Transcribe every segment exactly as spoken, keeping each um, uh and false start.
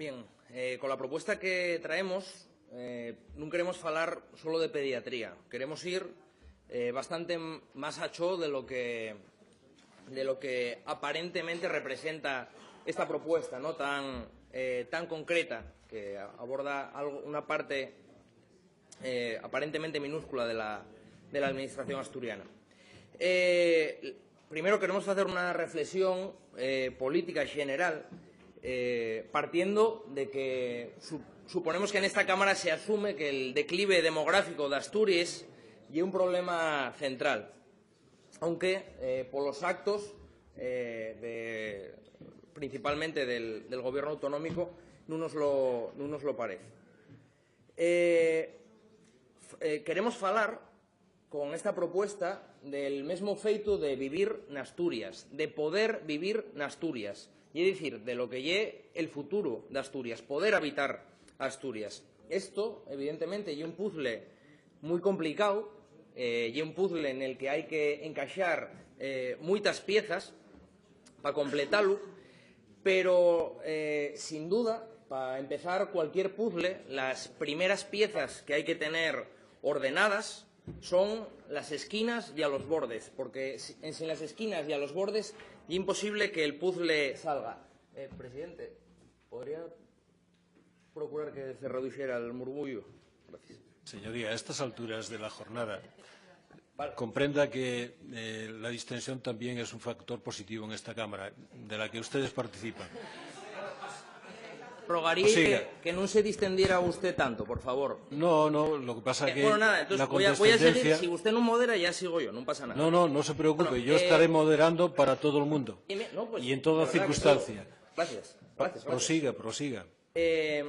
Bien, eh, cola propuesta que traemos, eh, nun queremos falar solo de pediatría. Queremos ir, eh, bastante m-, más achó de lo que, de lo que aparentemente representa esta propuesta, ¿no? Tan, eh, tan concreta, que a-, aborda algo, una parte, eh, aparentemente minúscula de la, de la administración asturiana. Eh, primero queremos facer una reflexión, eh, política xeneral, eh, partiendo de que su-, suponemos que nesta Cámara se asume que el declive demográfico d'Asturies ye un problema central, aunque, eh, polos actos, eh, de, principalmente del, del gobierno autonómico, nun nos lo, nun nos lo parece. Eh, f-, eh, queremos falar con esta propuesta del mesmo feito de vivir n'Asturias, de poder vivir n'Asturias, ye dicir, de lo que ye el futuro d'Asturias, poder habitar Asturias. Esto, evidentemente, ye un puzle mui complicáu, eh, ye un puzle nel que hai que encaxar, eh, muitas piezas pa completalu, pero, eh, sin duda, pa empezar cualquier puzle, las primeras piezas que hai que tener ordenadas son las esquinas y a los bordes, porque si-, ensin las esquinas y a los bordes ye imposible que el puzle salga. Eh, presidente, ¿podría procurar que se reduxera el murmullo? Gracias. Señoría, a estas alturas de la jornada, comprenda que, eh, la distensión también es un factor positivo en esta Cámara, de la que ustedes participan. Rogaría que, que nun se distendiera usted tanto, por favor. No, no, lo que pasa que... Bueno, nada, entonces voy a, voy a seguir. Si usted no modera, ya sigo yo, no pasa nada. No, no, no se preocupe, yo estaré moderando para todo el mundo y en toda circunstancia. Gracias, gracias, gracias. Prosiga, prosiga. Eh,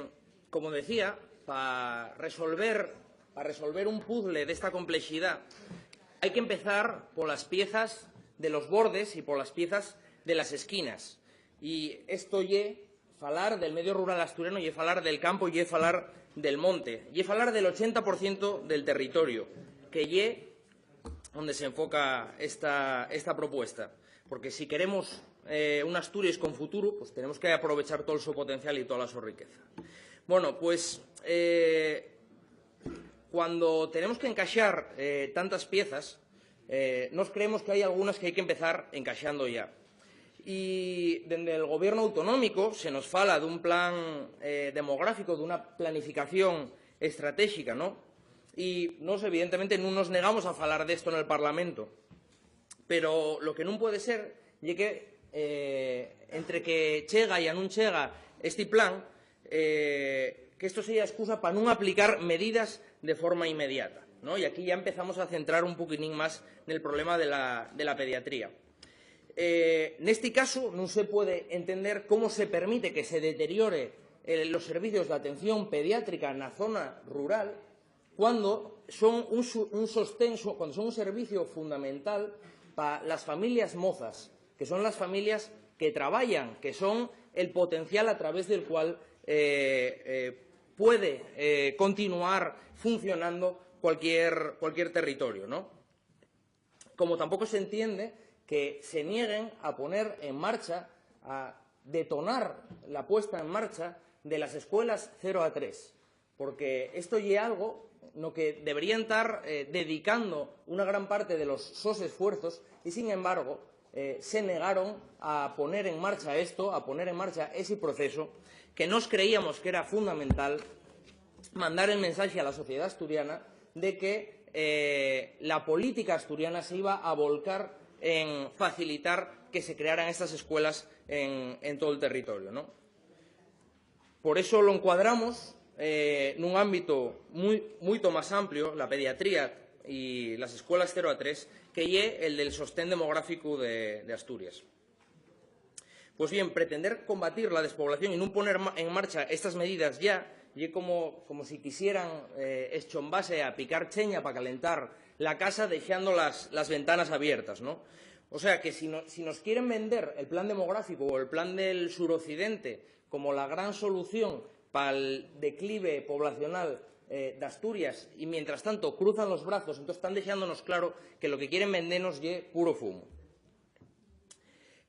como decía, pa resolver, pa resolver un puzle d'esta complexidá, hai que empezar polas piezas de los bordes y polas piezas de las esquinas. Y esto ye falar del medio rural asturiano, ye falar del campo, ye falar del monte, ye falar del ochenta por ciento del territorio, que ye onde se enfoca esta, esta propuesta. Porque si queremos, eh, un Asturies con futuro, pues tenemos que aprovechar todo el so potencial y toda la so riqueza. Bueno, pues, eh, cuando tenemos que encaxar, eh, tantas piezas, eh, nos creemos que hai algunas que hai que empezar encaxando ya. Y dende el gobierno autonómico se nos fala d'un plan, eh, demográfico, d'una planificación estratégica, ¿no? Y nos, evidentemente, nun nos negamos a falar d'esto nel Parlamento. Pero lo que nun puede ser ye que, eh, entre que chega ya nun chega esti plan, eh, que esto seya excusa pa nun aplicar medidas de forma inmediata, ¿no? Y aquí ya empezamos a centrar un poquinín más nel problema de la, de la pediatría. Eh, nesti casu nun se puede entender cómo se permite que se deteriore, eh, los servicios d'atención pediátrica na zona rural, cuando son un su-, un sostén, su-, cuando son un servicio fundamental pa las familias mozas, que son las familias que trabayan, que son el potencial a través del cual, eh, eh, puede, eh, continuar funcionando cualquier, cualquier territorio, ¿no? Como tampoco se entiende que se nieguen a poner en marcha, a detonar la puesta en marcha de las escuelas cero a tres, porque esto ye algo no que deberían tar, eh, dedicando una gran parte de los sos esfuerzos y, sin embargo, eh, se negaron a poner en marcha esto, a poner en marcha ese proceso que nos creíamos que era fundamental mandar el mensaje a la sociedad asturiana de que, eh, la política asturiana se iba a volcar en facilitar que se crearan estas escuelas en, en todo el territorio, ¿no? Por eso lo encuadramos, eh, nun ámbito mui-, muito más amplio, la pediatría y las escuelas cero a tres, que ye el del sostén demográfico de, de Asturias. Pues bien, pretender combatir la despoblación y nun poner ma-, en marcha estas medidas ya, ye como, como si quisieran, eh, eschombase a picar cheña pa calentar la casa dexando las, las ventanas abiertas, ¿no? O sea que si no-, si nos quieren vender el plan demográfico o el plan del suroccidente como la gran solución pal declive poblacional, eh, d'Asturias, y mientras tanto cruzan los brazos, entonces están dexándonos claro que lo que quieren vendernos ye puro fumo.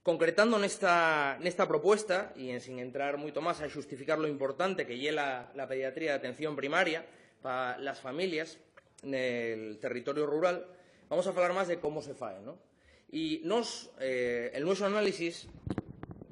Concretando nesta, nesta propuesta, y ensin entrar mucho más a xustificar lo importante que ye la, la pediatría de atención primaria pa las familias nel territorio rural, vamos a falar más de cómo se fae, ¿no? Y nos, eh, el nuestro análisis,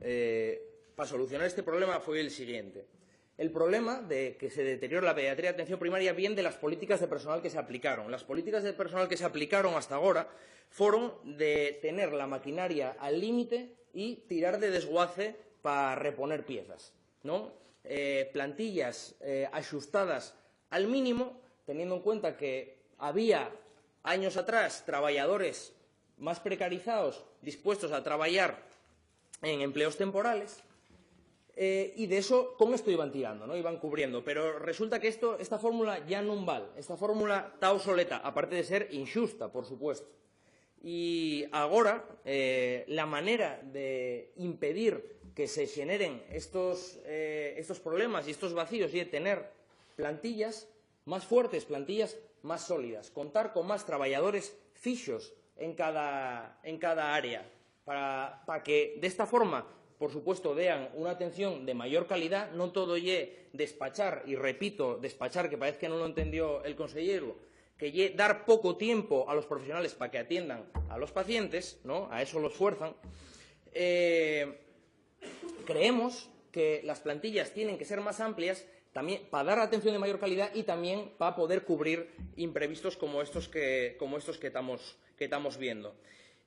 eh, pa solucionar este problema foi el siguiente. El problema de que se deteriora la pediatría de atención primaria viene de las políticas de personal que se aplicaron. Las políticas de personal que se aplicaron hasta agora foron de tener la maquinaria al límite y tirar de desguace pa reponer piezas, ¿no? Eh, plantillas, eh, axustadas al mínimo, teniendo en cuenta que había años atrás trabayadores más precarizaos dispuestos a trabayar en empleos temporales, eh, y de eso, con esto iban tirando, ¿no? Iban cubriendo. Pero resulta que esto, esta fórmula ya nun val. Esta fórmula ta obsoleta, aparte de ser inxusta, por supuesto. Y agora, eh, la manera de impedir que se xeneren estos, eh, estos problemas y estos vacíos ye tener plantillas más fuertes, plantillas más sólidas, contar con más trabayadores fixos en cada, en cada área, para, pa que d'esta forma, por supuesto, dean una atención de mayor calidá. No todo ye despachar, y repito, despachar, que parece que no lo entendió el consellero, que ye dar poco tiempo a los profesionales pa que atiendan a los pacientes, ¿no? A eso los fuerzan. Eh, creemos que las plantillas tienen que ser más amplias también pa dar atención de mayor calidá y también pa poder cubrir imprevistos como estos que, como estos que tamos, que tamos viendo.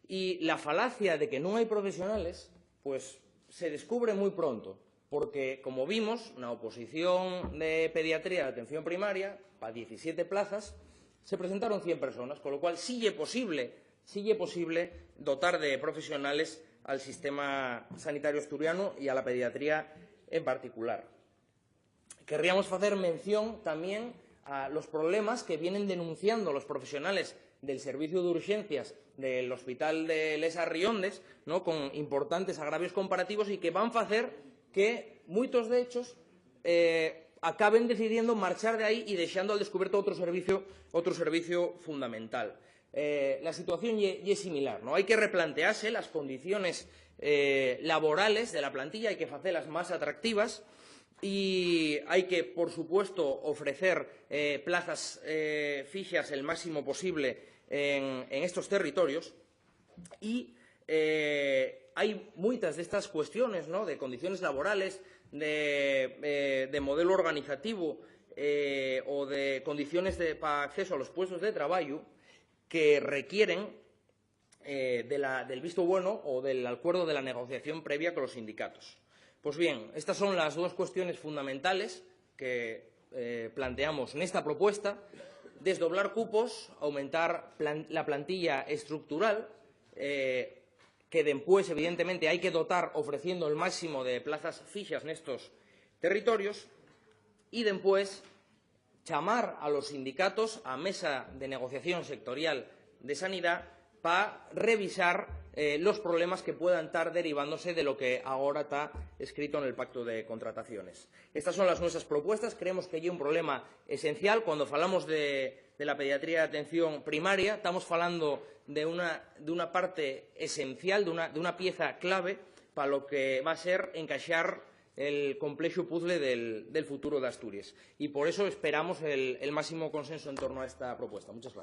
Y la falacia de que nun hai profesionales, pues, se descubre muy pronto, porque, como vimos, na oposición de pediatría de atención primaria, pa diecisiete plazas, se presentaron cien personas, con lo cual sí ye posible, sí ye posible dotar de profesionales al sistema sanitario asturiano y a la pediatría en particular. Querríamos facer mención también a los problemas que vienen denunciando los profesionales del servicio de urxencias del Hospital de Les Arriondes, ¿no? Con importantes agravios comparativos y que van facer que muitos de ellos, eh, acaben decidiendo marchar de ahí y dexando al descubierto otro servicio, otro servicio fundamental. Eh, la situación ye, ye similar, ¿no? Hai que replantease las condiciones, eh, laborales de la plantilla, hai que facelas más atractivas y hai que, por supuesto, ofrecer, eh, plazas, eh, fixas el máximo posible en, en estos territorios. Y, eh, hai muitas d'estas cuestiones, ¿no? De condiciones laborales, de, eh, de modelo organizativo, eh, o de condiciones de, pa acceso a los puestos de trabayu que requieren, eh, de la, del visto bueno o del acuerdo de la negociación previa con los sindicatos. Pues bien, estas son las dos cuestiones fundamentales que, eh, planteamos nesta propuesta: desdoblar cupos, aumentar plan-, la plantilla estructural, eh, que dempués, evidentemente, hai que dotar ofreciendo el máximo de plazas fixas nestos territorios, y dempués chamar a los sindicatos a mesa de negociación sectorial de sanidá pa revisar, eh, los problemas que puedan tar derivándose de lo que agora ta escrito en el Pacto de Contrataciones. Estas son las nuestras propuestas. Creemos que ye un problema esencial cuando falamos de, de la pediatría de atención primaria. Tamos falando de una, de una parte esencial, de una, de una pieza clave pa lo que va a ser encaixar el complexu puzzle del, del futuro d'Asturies. Y por eso esperamos el, el máximo consenso en torno a esta propuesta. Muchas gracias.